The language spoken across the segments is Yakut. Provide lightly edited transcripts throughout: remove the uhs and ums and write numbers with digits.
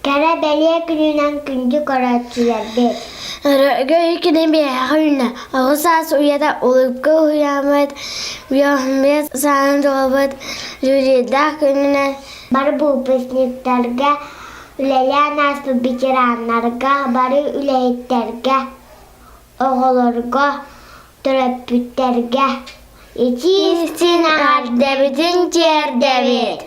Кэрэ бэлиэ күнүнэн күндү көрөөччүлэрбит! Өрөгөй күнэ биһиэхэ үүннэ, оҕо саас уйата улыбка уһуйааммыт, биохимия саҥа дьолбут юбилейдаах күнүнэн Бары выпускниктарга, үлэлээн ааспыт ветераннарга, бары үлэһиттэргэ, оҕолорго, төрөппүттэргэ итии-истиҥ эҕэрдэбитин тиэрдэбит!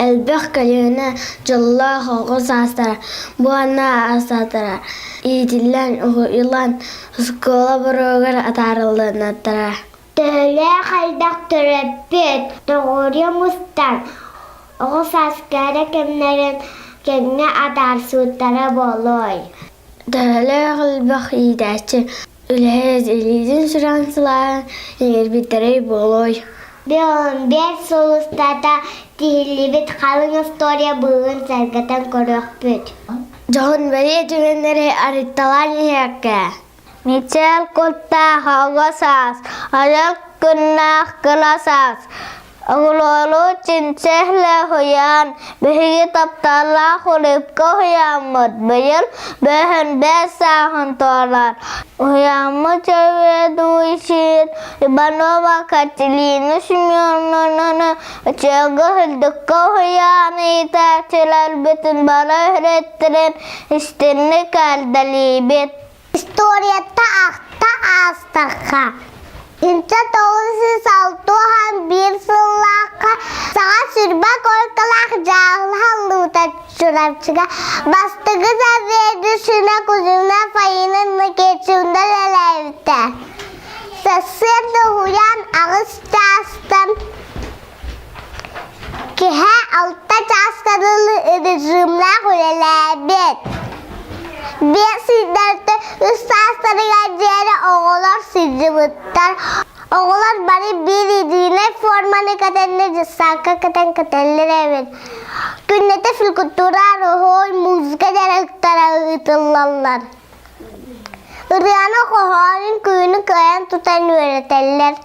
Элбэх көлүөнэ дьоллоох оҕо саастара буонна аастаатара иитиллэн, уһуйуллан оскуола боруогар атаарыллыннара. Төһөлөөх элбэх төрөппүт тоҕуоруйа мустан, оҕо сааска эрэ кэмнэрин кэмҥэ атаарсыбыттара буолуой? Төһөлөөх элбэх иитээччи үлэһит илиитин сүрэҕин сылааһын иҥэрбиттэрэй буолуой? Биир сыл устата тиһиллибит халыҥ история быыһын сэргэтэн көрүөхпүт. Дьоһун бэлиэ түгэннэри арытталаан иһиэххэ. Мичээр куттаах оҕо саас, айар күннээх кыра саас. Оҕолору чинчэһлэ уһуйаан, биһиги тапталлаах улыбка уһуйааммыт быйыл бөһөн бэс сааһын туолар. Уһуйааммыт заведующайын Иванова Катерина Семеновнаны үчүгэйгэ үрдүккэ уһуйаан иитээччилэрбитин бары үһүрэттэрин истинник эрдэлиибит. Историята ахта аастахха, инчэ 961 сыллаахха саҥа сүрбэ койкалаах дьааһыла луута Чурапчыга бастакы заведующина Кузьмина Фаина Никитична үлэлээбитэ. Сарсыарда уһуйаан аҕыс чаастан киһи алта чааска дылы режимнээх үлэлээбит. Биэс ыйдарта үс саастарыгар диэри оҕолор сылдьыбыттар. Оҕолор бары биир едиинэй форманы кэтэннэр дьыссаакка кэтэн кэтэллэр эбит. Күннэтэ физкультура, уруһуй, музыка дьарыктара ыытыллаллар. Ырыаны, хоһоонун күнү кыайан тутан үөрэтэллэр.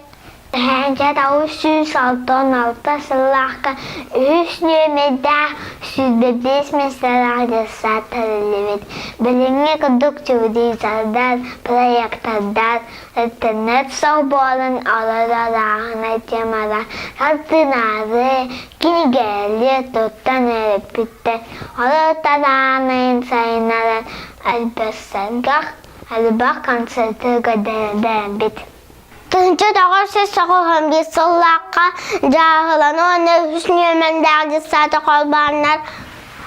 Эһээҥкэ 966 сыллаахха үһүс нүөмэрдээх 105 миэстэлээх дьыссаат тэриллибит. Билиҥҥи курдук телевизордар, проектордар, интернет суох буолан олорор ааһынай темалар хартыынары, кинигэлэри туттан эрэппиттэр. Олор тараанайын сайыннаран элбэх элбэх концерты көрдөрбүт. 1991 сыллаахха дьааһыланы уонна үһүс нүөмэрдээх дьыссааты холбооннор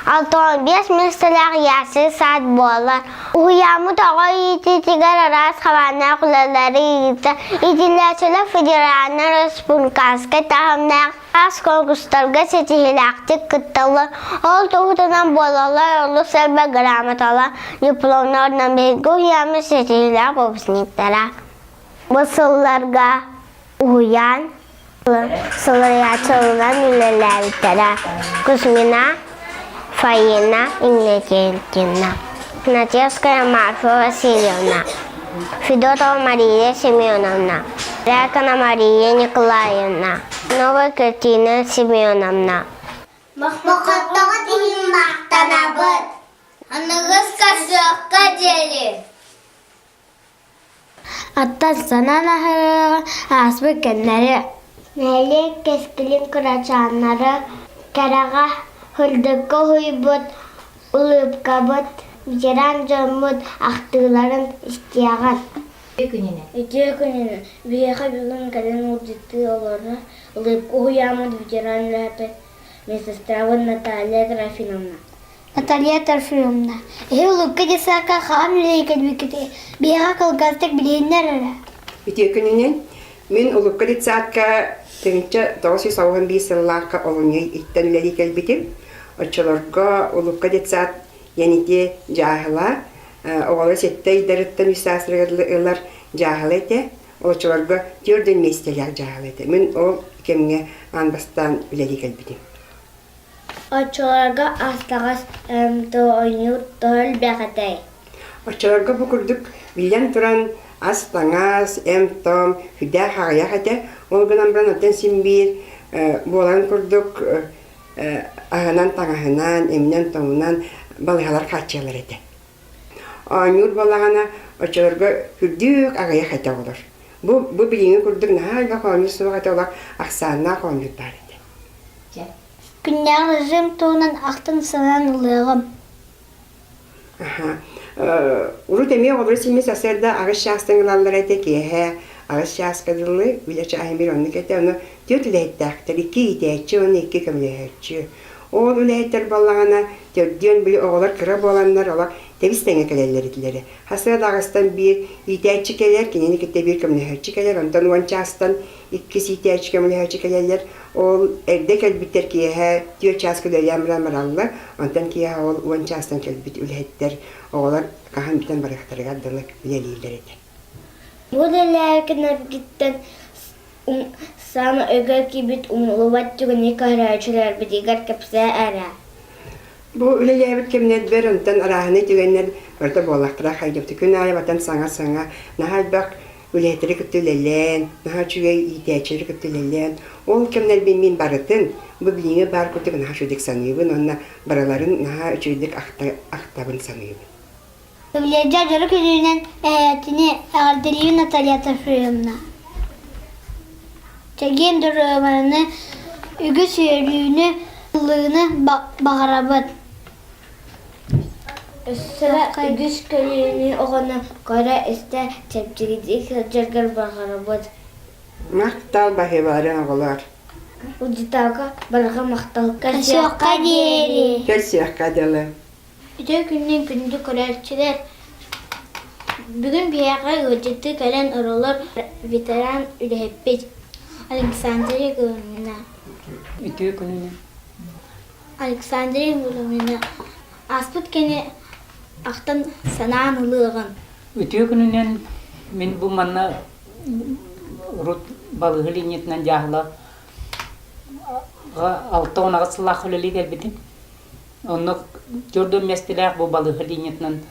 65 миэстэлээх ясли сад буолар. Уһуйааммыт оҕо иитиитигэр араас хабааннаах үлэлэри ыытар. Иитиллээччилэр федеральнай республиканскай таһымнаах араас конкурстарга ситиһиилээхтик кытталлар. Ол туһутунан буолаллар олус элбэх грамоталар, дипломнар уонна биһиги уһуйааммыт ситиһиилээх выпускниктара. Бу сылларга уһуйаан салайааччыларынан үлэлээбиттэрэ Кузьмина Фаина Иннокентьевна, Игнатьевская Марфа Васильевна, Федотова Мария Семеновна, Рякина Мария Николаевна, Новая Картина Семеновна. Мохоттоҕут иһин махтанабыт. Аныгыс көрсүөххэ диэри. Аттан санаан аһарыаҕа ааспыт кэмнэри Нэһилиэк кэскилин кырачааннара кэрэҕэ, сырдыкка уһуйбут улыбкабыт, ветеран дьоммут ахтыыларын истиэҕин. Үтүө күнүнэн! Биһиэхэ бүгүн кэлэн ыалдьыттыы олорор Улыбка уһуйааммыт ветеран үлэһитэ медсестрабыт Наталья Трофимовна. Наталья Трофимовна, эһи улукка десакка хаан үлэһи кэлбиккитигэр биһиэхэ кылгастык билиһиннэр эрэ. Үтүө күнүнэн! Мин Улукка детсадка 1991 сыллаахха олунньу иттэн үлэлии кэлбитим. Оччолорго Улукка детсад Янити дьааһыла оҕолор сэттэ ыйдарыттан үс саастарыгар ылар дьааһыла этэ. Оччолорго түөрт миэстэлээх дьааһыла этэ. Мин ол кэмҥэ аан бастаан үлэлии кэлбитим. Оччолорго астаҕас оонньуур тоһо элбэх этэй? Оччолорго бу курдук биллэн туран ас-таҥас, эм-том сүрдээх аҕыйах этэ. Ол гынан баран оттон син биир буоларын курдук аһынан-таҥаһынан, эминэн-томунан балыыһалар хааччыйаллар этэ. Оонньуур буоллаҕына оччолорго үрдүк аҕыйах этэ олор. Бу, бу билиҥҥи курдук наһаа элбэх оонньуур суох этэ, олох ахсааннаах оонньуур баар этэ. Күннээҕи режим туһунан ахтан-санаан ылыаҕым. Аха. Урут эмиэ оҕолору симми сарсыарда аҕыс чаастан ылаллар этэ, киэһэ аҕыс чааска дылы үлэ чааһын биир оннук этэ. Ону түөрт үлэһиттээхтэр, икки иитээччи уонна икки көмөлөһөөччү. Ол үлэһиттэр буоллаҕына, төрдүөн били оҕолор кыра буоланнар олох тэбис-тэҥэ кэлэллэр этилэрэ. Сарсыарда аҕыстан биир иитээччи кэлэр, кинини кытта биир көмөлөһөөччү кэлэр, онтон уон чаастан иккис иитээччи көмөлөһөөччү кэлэллэр. Ол эрдэ кэлбиттэр киэһэ түөрт чааска үлэлээн баран бараллар. Онтон киэһэ ол уон чаастан кэлбит үлэһиттэр оҕолор хаһан бүтэн барыахтарыгар дылы үлэлииллэр этэ. Бу үлэлээкинэргиттэн саамай өйгөр киирбит умнуллубат түгэни көрөөччүлэрбитигэр кэпсээ эрэ. Бу үлэлээбит кэмнэрбэр онтон арааһынай түгэннэр барыта буоллахтара хайдыбыт. Күн аайы батан саҥа-саҥа наһаа элбэх. Үлэһиттэри кытта үлэлээн, наһаа үчүгэй иитээччилэри кытта үлэлээн, ол кэмнэрбин мин барытын бу билиҥҥи баар курдук наһаа үчүгэйдик саныыбын уонна барыларын наһаа үчүгэйдик ахтабын саныыбын. Үлэдьэ дьоро күнүнэн эһээтини эҕэрдэлиибин Наталья Трофимовна. Чэгиэн доруобуйаны, үгүс үөрүүнү, ыллыыны баҕарабыт. Өссө үгүс көлүөнэ оҕону көрө-истэ чэпчэкитик сылдьаргар баҕарабыт. Махтал баһыыбаларын оҕолор. Удьутаака барҕа махтал. Көрсүөххэ диэри. Көрсүөххэ дылы. Үтүө күнүнэн күндү көрөөччүлэр! Бүгүн биһиэхэ ыалдьыттыы кэлэн олорор ветеран үлэһиппит Александра Егоровна. Үтүө күнүнэн. Александра Егоровна, ааспыт кэми ахтан санаан ылыаҕын. Үтүө күнүнэн мин бу манна урут балыыһа линиятынан дьааһыла 68 сыллаах үлэлии кэлбитим. Онно төрдүөн миэстэлээх бу балыыһа линиятынан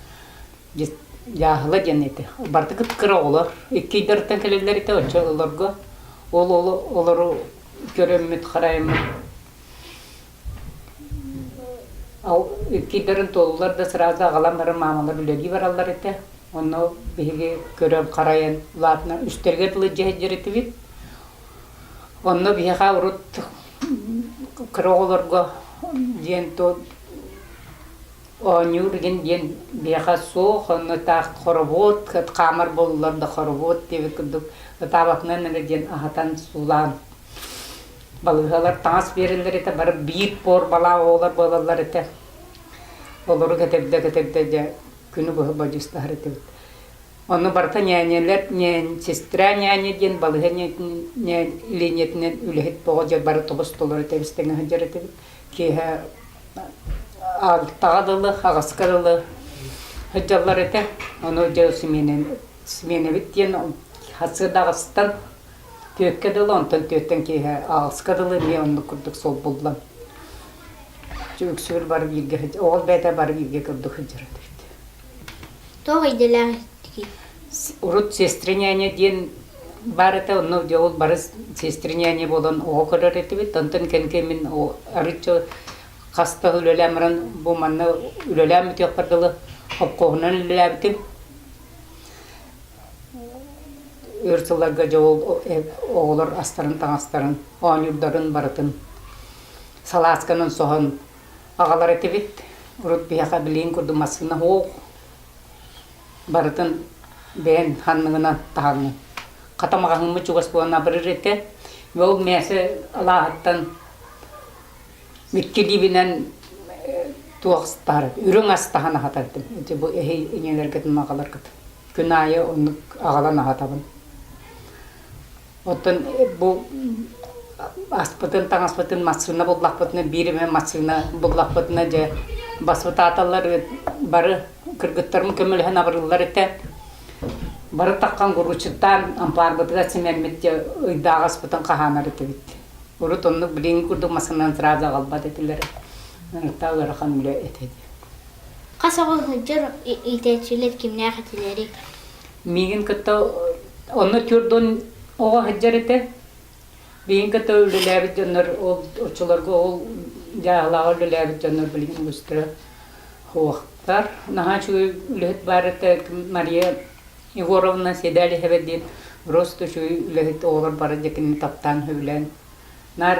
дьааһыла диэн этэ. Барыта кыра оҕолор. Икки ыйдарыттан кэлэллэр этэ оччо олорго. Ол олору көрөммүт, харайыммыт Иккидэрин туоллулар да сразу аҕалан баран маамалар үлэлии бараллар этэ. Онно биһиги көрөн-харайан улаатынан үстэргэ дылы дьиэ сылдьар этибит. Онно биһиэхэ урут кыра оҕолорго диэн оонньуур игин диэн биһиэхэ суох, онно таах хоробуот, хаамар буоллулар да хоробуот диэбит курдук ытаабатынан эрэ диэн аһатан суулаан Балыыһалар таҥас биэрэллэр этэ, бары биир пуорбалаах оҕолор буолаллар этэ. Олору кэтэрдэ-кэтэрдэ дьэ күнү быһа бодьуустаһар этибит. Онно барыта ньээньэлэр, сестра няня диэн балыыһа линиятынан үлэһит оҕо дьэ бары тобус толору тэбис-тэҥэ сылдьар этибит. Киэһэ алтаҕа дылы, аҕыска дылы сылдьаллар этэ. Ону дьэ симиэнэн симиэнэбит диэн сарсыарда аҕыстан Түөккэ дылы, онтон түөттэн киэһэ аҕыска дылы эмиэ оннук курдук солбуллан. Үксүгэр бары бииргэ сылдьар, оҕол бэйэтэ бары бииргэ курдук сылдьар этибит. Туох идэлээх этигит? Урут сестра-няня диэн баар этэ, онно дьэ ол бары сестра-няня буолан оҕо көрөр этибит. Онтон кэнники мин арыычча хаста үлэлээн баран бу манна үлэлээн бүтүөхпэр дылы обкоһунан үлэлээбитим. Өр сылларга дьэ ол оҕолор астарын-таҥастарын, оонньуурдарын барытын салаасканан соһон аҕалар этибит. Урут биһиэхэ билигин курдук массыына суох. Барытын бэйэн ханныгынан таһаҥҥын. Хата маҕаһыыммыт чугас буолан абырыр этэ. Ол мээсэ алааһыттан Икки илиибинэн туох астаһар, үрүҥ ас таһан аһатар этим. Ити бу эһи ийэлэргитин аҕаларгыт. Күн аайы оннук аҕалан аһатабын. Оттон бу аспытын, таҥаспытын массыына буллахпытына, биир эмэ массыына буллахпытына дьэ баспытааталлар бары кыргыттарым көмөлөһөн абырыыллар этэ. Бары таххан гуручуттаан ампаарбытыгар симэммит дьэ ыйдаах аспытын хаһаанар этибит. Урут оннук билиҥҥи курдук массыынанан сразу аҕалбат этилэр. Ынырыктаах ыарахан үлэ этэ дии. Хас оҕо сылдьар иитээччилэр кимнээх этилэрий? Миигин кытта онно 40 оҕо сылдьар этэ. Миигин кытта үлэлээбит дьоннор ол оччолорго ол дьааһылааҕа үлэлээбит дьоннор билигин үгүстэрэ суохтар. Наһаа үчүгэй үлэһит баар этэ Мария Егоровна Седалиһева диэн просто үчүгэй үлэһит оҕолор бары дьэ кинини таптаан сөбүлээн наар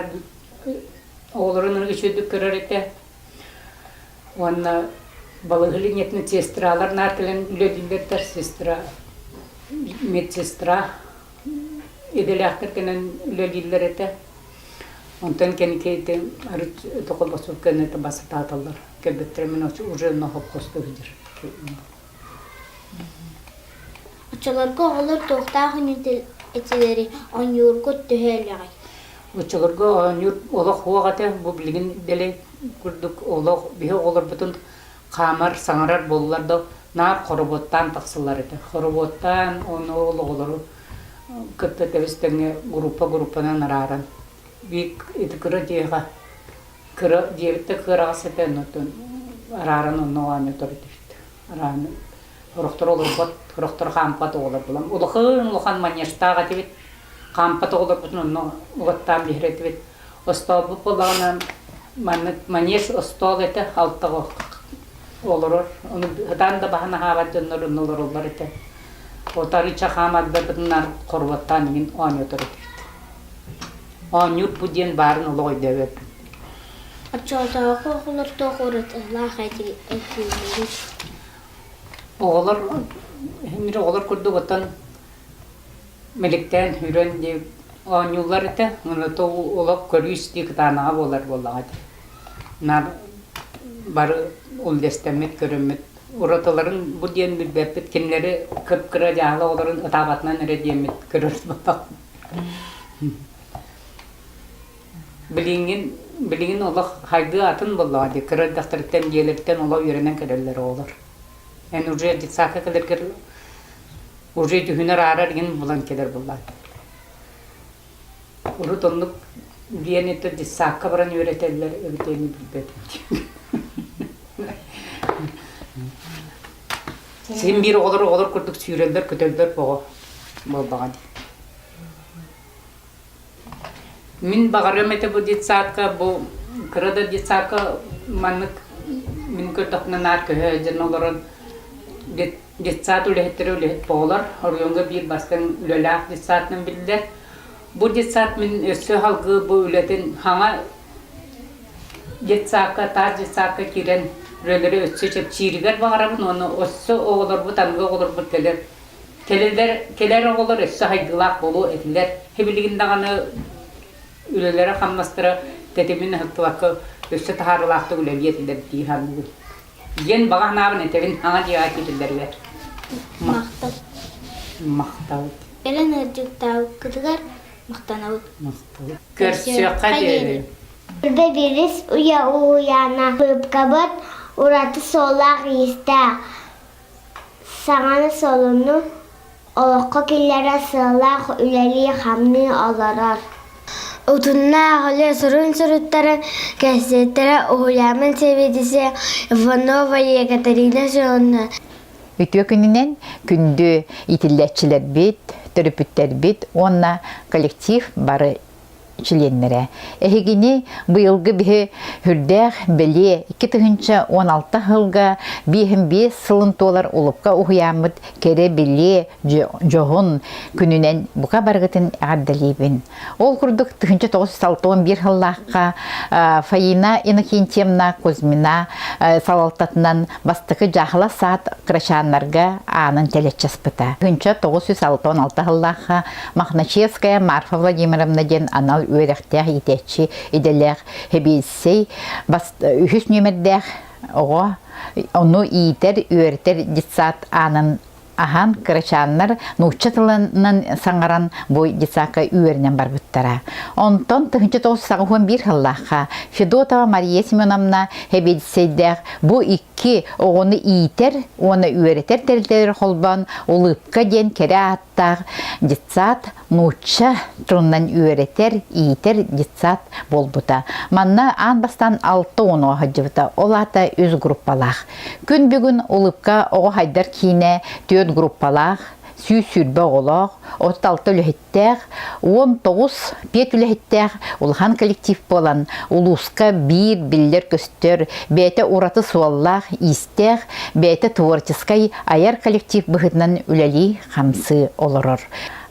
оҕолорун үчүгэйдик көрөр этэ уонна балыыһа линиятын сестралар наар кэлэн үлэлииллэр сестра медсестра идэлээхтэр кэлэн үлэлииллэр этэ онтон кэнники ити арыт токолбосук кэннэ басытааталлар кэлбиттэрэ мин уже нохопхосто сылдьар Оччолорго оҕолор туохтаах этилэрий, оонньуургут төһө элбэҕий? Оччолорго оонньуур олох суох этэ. Бу билигин дэлэй курдук олох биһи оҕолорбутун хаамар, саҥарар буоллар да наар хоробуоттаан тахсаллар этэ. Хоробуоттаан ону ол оҕолору кытта тэбис-тэҥҥэ группа-группанан арааран биир ити кыра дьиэҕэ кыра дьиэбит да кыараҕас этэ оннуттан арааран онно оонньотор этибит. Арааны. Сорохтор олорбот, сорохтор хаампат оҕолор булан. Улахан улахан манежтаах этибит. Хаампат оҕолорбутун онно угаттаан биһир этибит. Остоолбут буоллаҕына маннык манеж остоол этэ, алтаҕа олорор. Ону ытаан да баһан аһаабат дьоннор онно олороллор этэ. Отарыча хаамардарбытынаар хоруоттаан иҥин оонньотор этибит. Оонньуур бу диэн баарын олох өйдөөбөппүн. Оччотооҕу оҕолор туох уратылаах этилэрий? Оҕолор мин оҕолор курдук оттон мэликтээн үрэн диэбит оонньууллар этэ. Онуота олох көрүү-истии кытаанаҕа буолар буоллаҕа ити. Наар бары үллэстэммит, көрөммүт уратыларын бу диэн билбэппит. Кинилэри кып-кыра дьаһала оҕолорун ытаабатынан эрэ диэммит көрөр буоллахпыт. Билиҥҥин билигин олох хайдыы атын буоллаҕа дии, кыра эрдэхтэриттэн дьиэлэриттэн олох үөрэнэн кэлэллэр оҕолор. Эн уже детсадка кэлэргэр уже түһүнэр аарар игин булан кэлэр буоллаҕа. Урут оннук диэн это детсадка баран үөрэтэллэр эбит ини билбэтим. Син биир оҕолор оҕолор курдук сүүрэллэр көтөллөр оҕо буолбаҕа дии. Мин баҕарыам этэ бу детсадка, бу кыра да детсадка маннык мин көрдөхпүнэ наар көһө сылдьан олорон детсад үлэһиттэрэ үлэһит оҕолор оройуоҥҥа биир бастыҥ үлэлээх детсадынан биллэр. Бу детсад мин өссө салгыы бу үлэтин хаҥа детсадка, таас детсадка киирэн үлэлэри өссө чэпчииригэр баҕарабын уонна өссө оҕолорбут аныгы оҕолорбут кэлэр Кэлэлэр, кэлэр оҕолор өссө хайгылаах буолуо этилэр. Билигин даҕаны үлэлэрэ-хамнастара тэтимин ыһыктыбакка өссө таһаарыылаахтык үлэлиэ этилэр дии саныыбын. Диэн баҕа санаабын этэбин аҥа дьиэҕэ киирэллэригэр. Махтал. Махтал. Кэлэн ыалдьыттаабыккытыгар махтанабыт. Махтал. Көрсүөххэ диэри. Биирис уйа уһуйаана быыпкабыт ураты суоллаах-иистээх. Саҥаны солуну олоххо киллэрэр сыаллаах үлэлии-хамныы олорор. Утуннаах үлэ сурун суруттаран кэпсэттэрэ уһуйааммын сэбиэдиссэйэ Иванова Екатерина Семеновна. Үтүө күнүнэн күндү иитиллээччилэрбит, төрөппүттэрбит уонна коллектив бары чилиэннэрэ. Эһигини быйылгы биһи үрдээх бэлиэ 2016 сылга 55 сылын туолар улукка уһуйааммыт кэрэ билиэ дьоһун күнүнэн бука барыгытын эҕэрдэлиибин. Ол курдук 1961 сыллаахха Фаина Иннокентьевна Кузьмина салалтатынан бастакы дьаахыла саат кырачааннарга аанын тэлэччаспыта. 1966 сыллаахха Мохначевская Марфа Владимировна диэн анал үөрэхтээх иитээччи идэлээх сэбиэдиссэй үһүс нүөмэрдээх оҕо ону иитэр, үөрэтэр детсад аанын аһан кырачааннар нуучча тылынан саҥаран бу детсадка үөрэнэн барбыттара. Онтон 1981 сыллаахха Федотова Мария Семеновна сэбиэдиссэйдээх бу икки оҕону иитэр уонна үөрэтэр тэрилтэлэри холбоон Улыбка диэн кэрэ ааттаах детсад нуучча тылынан үөрэтэр, иитэр детсад буолбута. Манна аан бастаан 60 оҕо сылдьыбыта, ол аата үс группалаах. Күн бүгүн Улыбка оҕо хайдар киинэ түөрт группалаах, 120 оҕолоох, 36 үлэһиттээх, 19 пед үлэһиттээх улахан коллектив буолан, улууска биир биллэр-көстөр, бэйэтэ ураты суоллаах-иистээх, бэйэтэ творческай айар коллектив быһыытынан үлэлии-хамсыы олорор.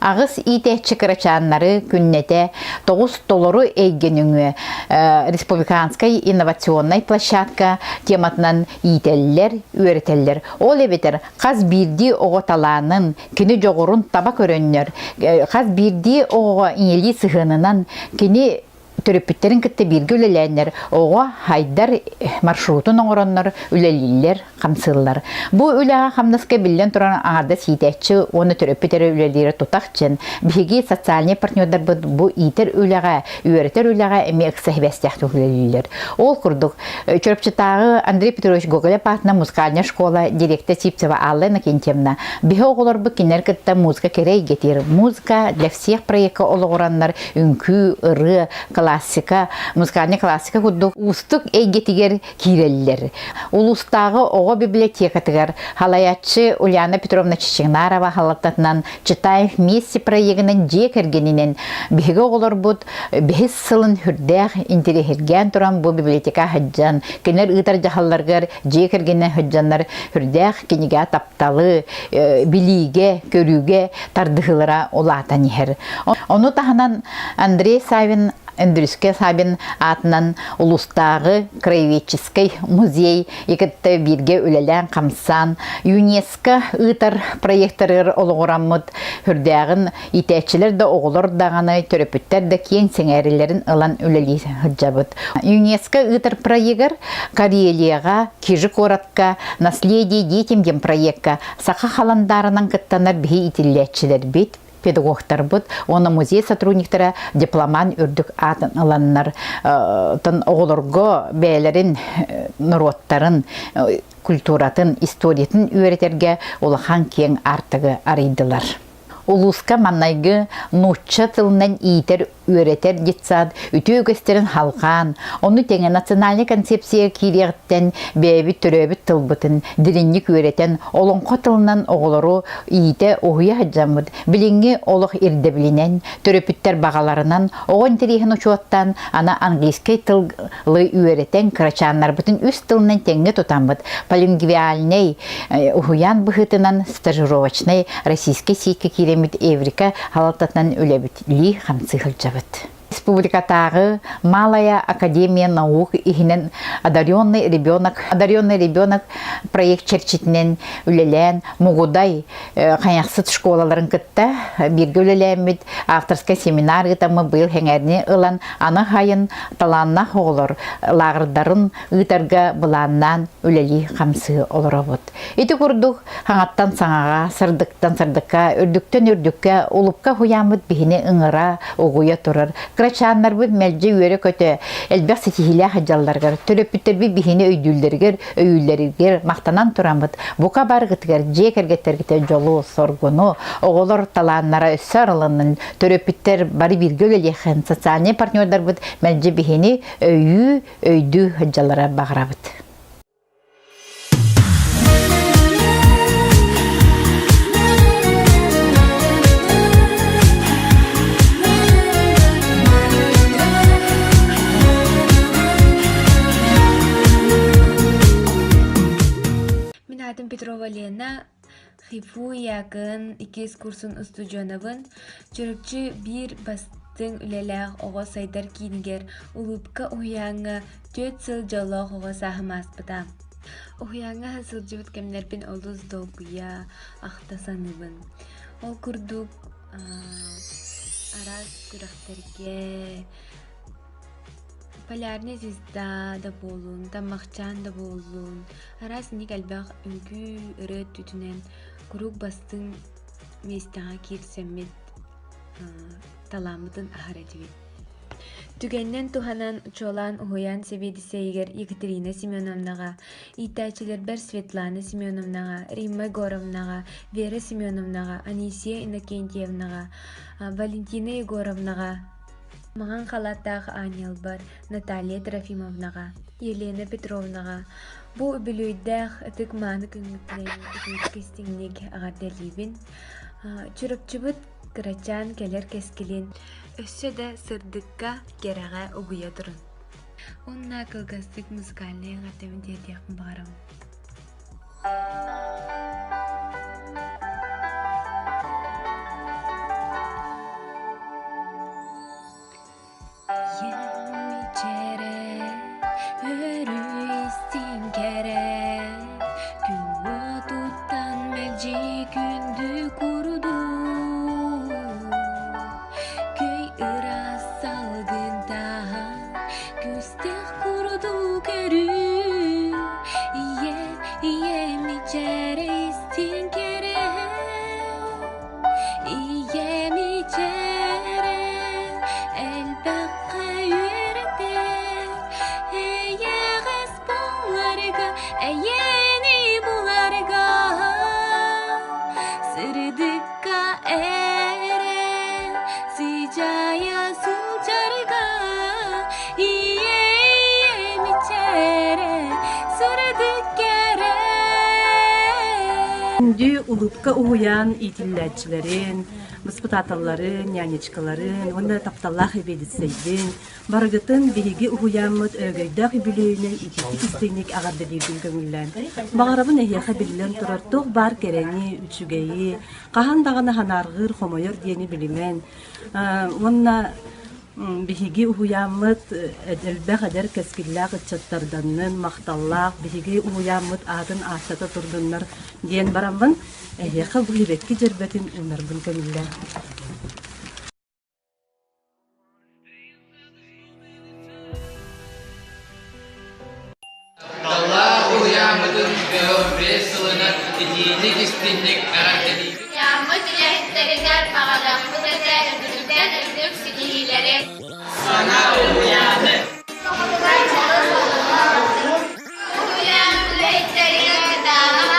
Аҕыс иитээччи кырачааннары күннэтэ тоҕус толору эйгэ нөҥүө республиканскай инновационнай площадка тематынан иитэллэр, үөрэтэллэр. Ол эбэтэр хас биирдии оҕо талаанын, кини дьоҕурун таба көрөннөр, хас биирдии оҕоҕо ийэлии сыһыанынан кини төрөппүттэрин кытта бииргэ үлэлээннэр оҕо хайдар маршрутун оҥороннор үлэлииллэр, хамсыыллар. Бу үлэҕэ хамнаска биллэн туран аҥардас иитээччи уонна төрөппүт эрэ үлэлиирэ тутах дьэн биһиги социальнай партнердарбыт бу иитэр үлэҕэ, үөрэтэр үлэҕэ эмиэ ыкса сибээстээхтик үлэлииллэр. Ол курдук, Чурапчытааҕы Андрей Петрович Гоголев аатынан музыкальная школа директор Сивцева Алла Иннокентьевна биһи оҕолорбут кинилэр кытта музыка кэрэ эйгэтигэр музыка для всех проекка олоҕураннар үҥкүү, ырыа, кылаас. классика, музыкальнай классика курдук уустук эйгэтигэр киирэллэр. Улуустааҕы оҕо библиотекатыгар халайааччы Ульяна Петровна Чичигинарова халаттатынан «Читаем вместе» проегынан дьиэ кэргэнинэн биһиги оҕолорбут бэһис сылын сүрдээх интэриэһиргээн туран бу библиотека сылдьан, кинилэр ыытар дьаһалларыгар дьиэ кэргэнинэн сылдьаннар сүрдээх кинигэ тапталы, билиигэ, көрүүгэ тардыһыылара улаатан иһэр. Ону таһынан Андрей Савин Өндүрүскэ Савин аатынан улуустааҕы краеведческай музей кытта бииргэ үлэлээн-хамсаан ЮНЕСКО ыытар проектарыгар олоҕураммыт сүрдээҕин иитээччилэр да оҕолор даҕаны төрөппүттэр да киэҥ сэҥээрилэрин ылан үлэлии сылдьабыт. ЮНЕСКО ыытар проегар Карелияҕа Кижи куоратка «Наследие детям» диэн проекка саха халандаарынан кыттанар биһи иитиллээччилэрбит, педагогтарбыт уонна музей сотрудниктара дипломан үрдүк аатын ыланнар оҕолорго бэйэлэрин норуоттарын культуратын, историятын үөрэтэргэ улахан киэҥ аартыгы арыйдылар. Улууска маннайгы нуучча тылынан иитэр үөрэтэр детсад үтүө үгэстэрин халҕаан, ону тэҥэ национальнай концепция киириэҕиттэн бэйэбит төрөөбүт тылбытын дириҥник үөрэтэн, олоҥхо тылынан оҕолору иитэ уһуйа сылдьаммыт, билиҥҥи олох ирдэбилинэн, төрөппүттэр баҕаларынан оҕо интэриэһин учуоттаан, аны английскай тылы үөрэтэн, кырачааннарбытын үс тылынан тэҥҥэ тутаммыт, полингвиальнай уһуйаан быһыытынан стажировочнай российскай сииккэ киирэммит Эврика халалтатынан үлэбит хамсыы сылдьабыт. Республикатааҕы Малая Академия наук иһинэн Одаренный ребенок Одаренный ребенок проект чэрчитинэн үлэлээн Мугудай Хайахсыт школаларын кытта бииргэ үлэлээммит авторскай семинар ыытаммыт быйыл хэҥээрини ылан аны хайын талааннаах оҕолор лааҕырдарын ыытарга былааннаан үлэлии хамсыы олоробут. Ити курдук хаҥаттан саҥаҕа, сырдыктан сырдыкка, үрдүктэн үрдүккэ улукка уһуйааммыт биһини ыҥыра, угуйа турар. Кырачааннарбыт мэлдьи үөрэ-көтө, элбэх ситиһиилээх дьалларыгар, төрөппүттэрбит биһини өйдүүллэригэр, өйүүллэригэр махтанан тураммыт, бука барыгытыгар дьиэ кэргэттэргитэ дьолу, соргуну, оҕолор талааннара өссө арылыннын, төрөппүттэр бары бииргэ үлэлиэххин, социальнай партнердарбыт мэлдьи биһини өйүү, өйдүү сылдьаллара баҕарабыт. Мин аатым Петрова Лена, ХИФУ ЯКН иккис курсун устудьуонабын. Чурапчы биир бастыҥ үлэлээх оҕо сайдар киинигэр Улыбка уһуйааҥҥа 4 сыл дьоллоох оҕо сааһым ааспыта. Уһуйааҥҥа сылдьыбыт кэмнэрбин олус долгуйа, ахта саныыбын. Ол курдук араас күрэхтэргэ Полярная звезда да буоллун, Таммахчаан да буоллун, араас инник элбэх үҥкүү, ырыа өттүтүнэн куруук бастыҥ миэстэҕэ киирсэммит талааммытын аһар этибит. Түгэнинэн туһанан чуолаан уһуйаан сэбиэдиссэйигэр Екатерина Семеновнаҕа, иитээччилэрбэр Светлана Семеновнаҕа, Римма Егоровнаҕа, Вера Семеновнаҕа, Анисия Иннокентьевнаҕа, Валентина Егоровнаҕа, Маҥан халааттаах аанньалбар Наталья Трофимовнаҕа, Елена Петровнаҕа бу үбүлүөйдээх ытык-мааны күҥҥүтүнэн итиитик истиҥник эҕэрдэлиибин. Чурапчыбыт кырачаан кэлэр кэскилин өссө да сырдыкка, кэрэҕэ угуйа турун. Уонна кылгастык музыкальнай эҕэрдэбин тиэрдиэхпин баҕарабын. Ийэм өрүү истиҥ кэрэ, күн уотуттан мэлдьи күндү курдук. Көй ыраас салгын таһан, күстээх курдук өрүү. Ийэ, ийэм ичэрэ истиҥ кэрэ, Ийэм ичэрэ элбэххэ үөрэтэр, эйэҕэс буоларга, эйэни буларга, сырдыкка эрэ сыдьаайа сылдьарга. Күндү улыбка уһуйаан иитиллээччилэрин, баспытааталларын, нянечкаларын уонна тапталлаах эбиэдиссэйбин барыгытын биһиги уһуйааммыт өрөгөйдөөх үбүлүөйүнэн итиитик истиҥник эҕэрдэлиирбин көҥүллээн. Баҕарабын эһиэхэ биллэн турар туох баар кэрэни, үчүгэйи, хаһан даҕаны санаарҕыыр, хомойор диэни билимэн уонна Биһиги уһуйааммыт элбэх эдэр кэскиллээх ыччаттарданнын, махталлаах биһиги уһуйааммыт аатын ааттата турдуннар диэн бараммын, эһиэхэ бу сибэкки дьөрбөтүн уунарбын көҥүллээ. Даллаах уһуйааммытын бөҕө сылынан итиитик-истинник эҕэрдэлиибит. Уһуйааммыт үлэһиттэригэр баҕарыахпыт этэ үрдүктэн үрдүк ситиһиилэри. Саҥа уһуйааны. Уһуйаан үлэһиттэригэр кытаанах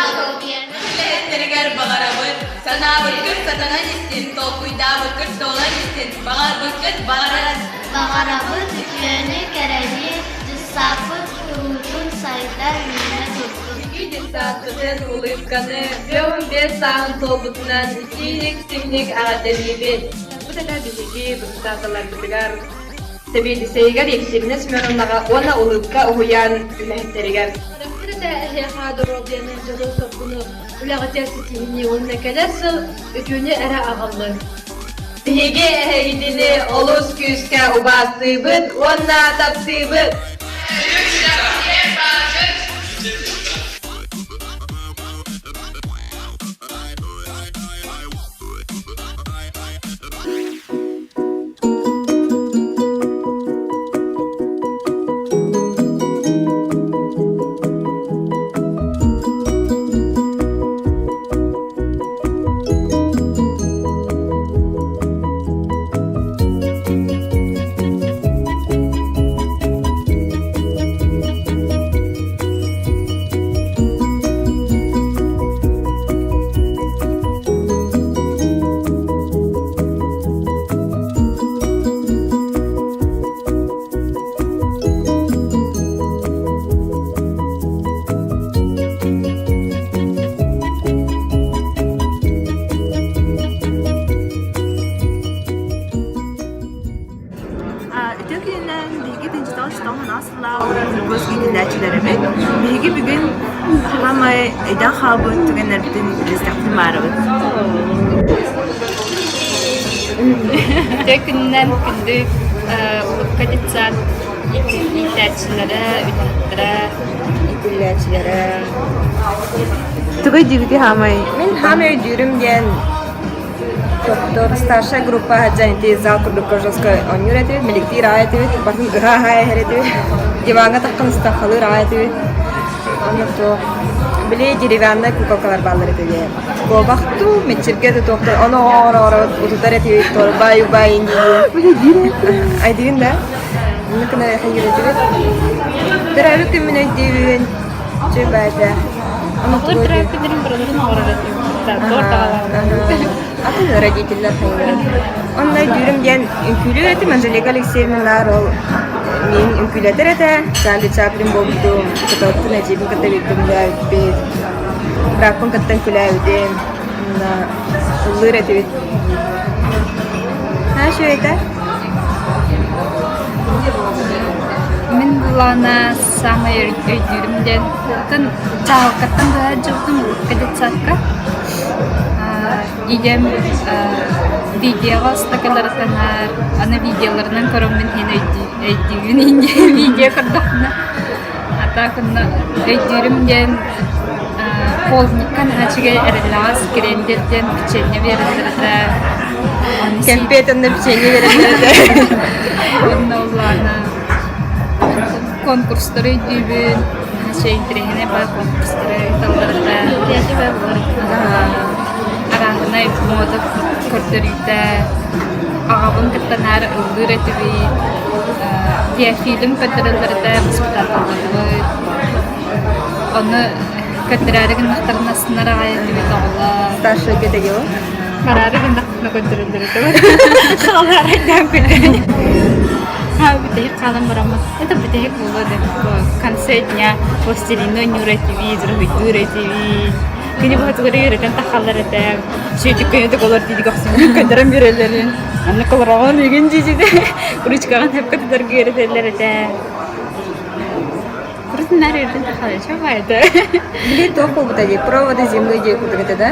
Үлэһиттэригэр баҕарабыт, санаабыккыт сатанан истин, толкуйдаабыккыт туолан истин, баҕарбыккыт баҕаран. Баҕарабыт үтүөнү, кэрэни, дьыссааппыт куруутун сайда үүнэ турдун. Биһиги дьыссааппытын улыбканы, 55 сааһын туолбутунан итииник-истиҥник эҕэрдэлиибит. Бу этэ биһиги быһытааталарбытыгар сэбиэдиссэйигэр Екатерина Семеновнаҕа уонна Улыбка уһуйаан үлэһиттэригэр. Рахмет этэ эһиэхэ доруобуйаны, дьолу-соргуну, үлэҕитигэр ситиһиини уонна кэлэр сыл үтүөнү эрэ аҕаллын. Биһиги эһигитини олус күүскэ убаастыыбыт уонна таптыыбыт! Үтүө күнүнэн биһиги тынчытал чытал сыллаах курс иитиллээччилэрибит. Биһиги бүгүн хаамай өйдөөн хаалбыт түгэннэрбитин билистэхпитин баарыбыт. Үтүө күнүнэн күндү улыбка детсад иитээччилэрэ, үлэһиттэрэ. Иитиллээччилэрэ. Тугу өйдүүгүтүй хаамай? Мин хаамай өйдүүрүм диэн Тобто старшая группа сылдьан ити зал курдукка жестко оонньуур этибит, миликтиир аҕай этибит, барытын ыһа-ыһа иһэр этибит, диваҥҥа таххан ыстаххалыыр аҕай этибит. Онно туох били деревяннай куколкалар бааллар этэ дии. Куобах дуу, мэччиргэ да туохтар, ону оҥоро-оҥоро утутар этибит, торбай убай дии. Айдыгын да? Онно гына хайыыр этибит. Төрөөбүт күммүн өйдүүбүн. Үчүгэй баайда. Оҕолор төрөөбүт күннэрин барыларын оҥорор этим. Атын родителлэр хайыылар. Онно өйдүүрүм диэн үҥкүүлүүр этим Анжелика Алексеевналаар ол миин үҥкүүлэтэр этэ. Чарли Чаплин буолбутум, кыталыктын эдьиийбин кытта бииргэ үлэлээбиппит. Бырааппын кытта үҥкүүлээбитим. Ыллыыр этибит. Наша үчүгэй этэ. Мин былаана саамай өйдүүрүм диэн атын чаһылкаттан быһа дьылтым улукка детсадка ийэм видеоҕа устакаларытанар аны видеоларынан көрөммүн иһин өйдүүбүн видео көрдөхпүнэ а так онно өйдүүрүм диэн полдникка наһаа үчүгэй эрэллэҕэс крендель диэн печенье биэрэллэр этэ Кэмпиэт онно печенье биэрэллэр этэ. Онно улаана конкурстары өйдүүбүн наһаа интэриэһинэй баар конкурстары ыыталлар этэ арааһынай мода көрдөрүүтэ аҕабын кытта наар ыллыыр этибит диафильм көрдөрөллөр этэ баспытааталларбыт ону көрдөрөөрү гыннахтарына астынар аҕай этибит оҕолор Старшая кэтэги Бараары гыннахпытына көрдөрөллөр этэ. Халаарайдаан күлэн. Бүтэһик хаалан бараммыт. Это бүтэһик буолуо да в конце дня пластилинный оонньуур этибит, уруһуйдуур этибит. Күнү быһа тугу эрэ үөрэтэн таххаллар этэ. Сүүтүк көнөтүк олор диидик охсуҥҥун көрдөрөн биэрэллэрин. Онно колороҕун үгүн дии-дии ручкаҕын сөпкө тутарга үөрэтэллэр этэ. Просто наар үөрэтэн таххаллар чабай этэ. Били туох буолбута дии, проводы земли дии курдук этэ да.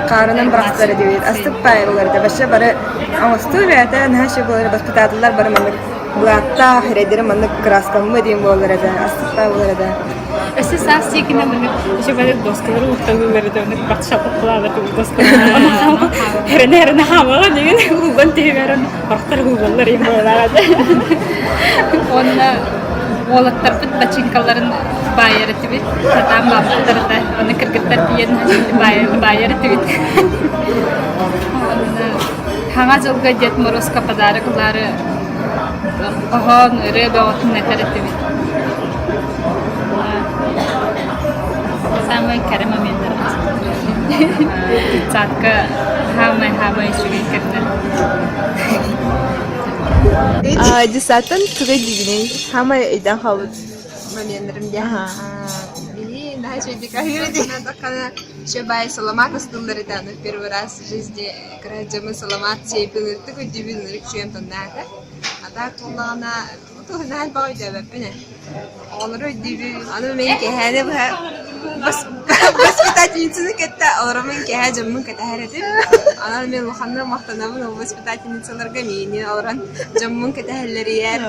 Хаарынан бырахтар этибит, астык паай болар этэ. Вообще бары оҥостуу бэйэтэ наһаа үчүгэй буолар воспитателлар бары маннык былааттаах, эрэйдэрэ маннык кырааскаммыт диэн буолар этэ, астык паай буолар этэ. Өссө саас диэкинэ маннык еще маннык доскалары уурталыыллар этэ, оннук бахшаппалаалар доскалары. Эрэнэ эрэнэ хаамаҕа диэн ууллан түһүбэрэн орохтор ууллаллар им буоллаҕа Уонна уолаттарбыт бачыыҥкаларын баайар этибит, сатаан бааппыттар этэ, уонна кыргыттар тиийэн баайар этибит. Уонна Хаҥа дьылга Дед Морозко подарок ылаары хоһоон, ырыа бөҕөтүн этэр этибит. Самый кэрэ моменнар Детсадка хаамай-хаамай үчүгэй кэмнэр. Детсадтан тугай диигиний? Хаамай өйдөөн хаалбыт моменнарым диэн. Били наһаа үчүгэйдик аһыыр этим. Еще баай саламаат астыллар этэ, аны первый раз в жизни кыра дьоммун саламаат сиэппин ыртык өйдүүбүн ынырык үчүгэй амтаннаах этэ. А так буоллаҕына туһунаан баҕа өйдөөбөппүн ээ. Оҕолору өйдүүбүн, аны мин кэһээни быһа воспитательницаны кытта олороммун кэһээ дьоммун кэтэһэр этим. Онон мин улаханнык махтанабын ол воспитательницаларга миигин олорон дьоммун кэтэһэллэригэр.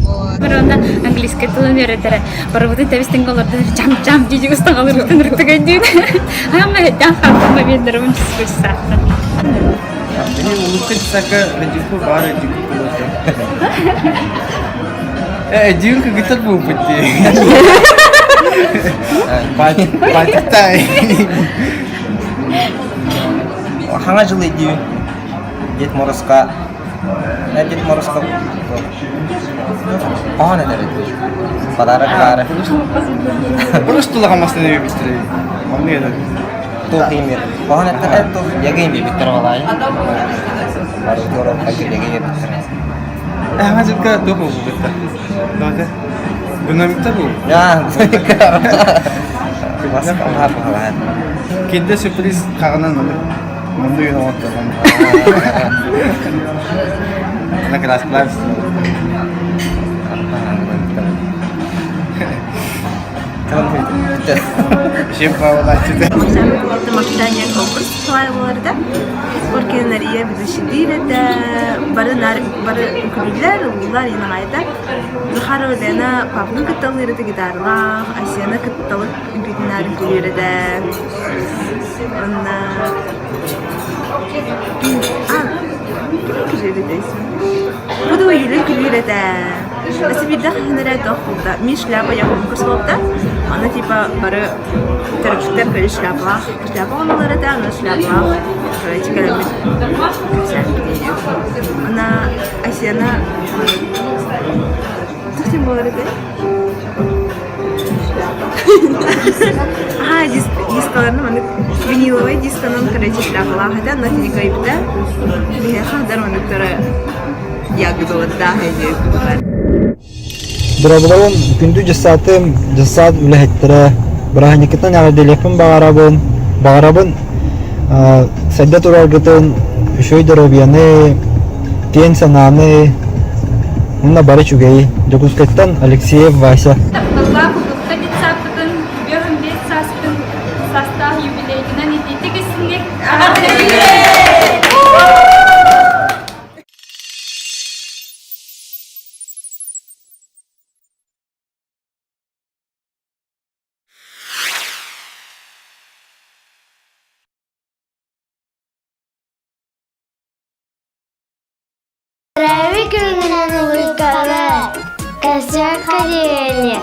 Уонна английскай тылын үөрэтэрэ. Барыбытын тэбис-тэҥҥэ олордон чам-чам дии устаҕалыырбытын ырытык өйдүүн. Аама өйдөөн хаалбыт моменнарым саахтан. Били улукка дьысакка Радико баар өйдүүкүт буолуо. Э, өйдүүн кыгыттар буолбут дии. Баатыктай. Хаҥа жыл өйдүүн Дед Морозка Дед Морозка Хоһоон этэр Подарок баары. Просто тулаҕамастан эбиттэр. Онну этэр. Туох имир. Хоһоон эттэ туох яга имир биттэр балай. Бары туорап ягы биттэр. Хаҥа жылга туох буолбуттар. Давайте. Гунамита бу. Я. Кинде сюрприз хаҕынан Мунду үйін оңоттоҕум. Ана краскалар Чем павлачыты. Махтанья конкурс боларда. Оркенария ведущийдир этэ, бары бары үкүлүлэр, ыллар инаҕайда. Захарова Лена папаны кытталыыр этэ гитаралаах, Асена кытталык үҥкүүтүнээр үҥкүүлүүр этэ. Онна Буду Юля күлүүр этэ. Өссө биирдэ хаһан эрэ туох буолта. Мин шляпа я конкурс буолта. Аны типа бары төрөппүттэр көрө шляпалаах шляпа оҥороллор этэ, аны шляпалаах короче кэлэммит кэпсээбит Она Асена Туох буолар этэй? Аха, дискаларын маннык виниловай дисканан короче шляпалаах этэ, онно кини кыайбыта. Биһиэхэ хадар манныктара ягодалардаах диэбит Дорооболорун, күндү дьыссаатым, дьыссаат үлэһиттэрэ, бырааһынньыккытынан эҕэрдэлиэхпин баҕарабын, баҕарабын сайда тураргытын, үчүгэй доруобуйаны, киэҥ санааны уонна бары үчүгэйи. Дьокуускайтан Алексеев Вася. Тапталлаах улуукка детсадпытын 25 сааспын саастаах юбилейгынан итиитик истиҥник эҕэрдэлиибит! Төрөөбүт күҥҥүнэн улуйкалар, косяк диэни.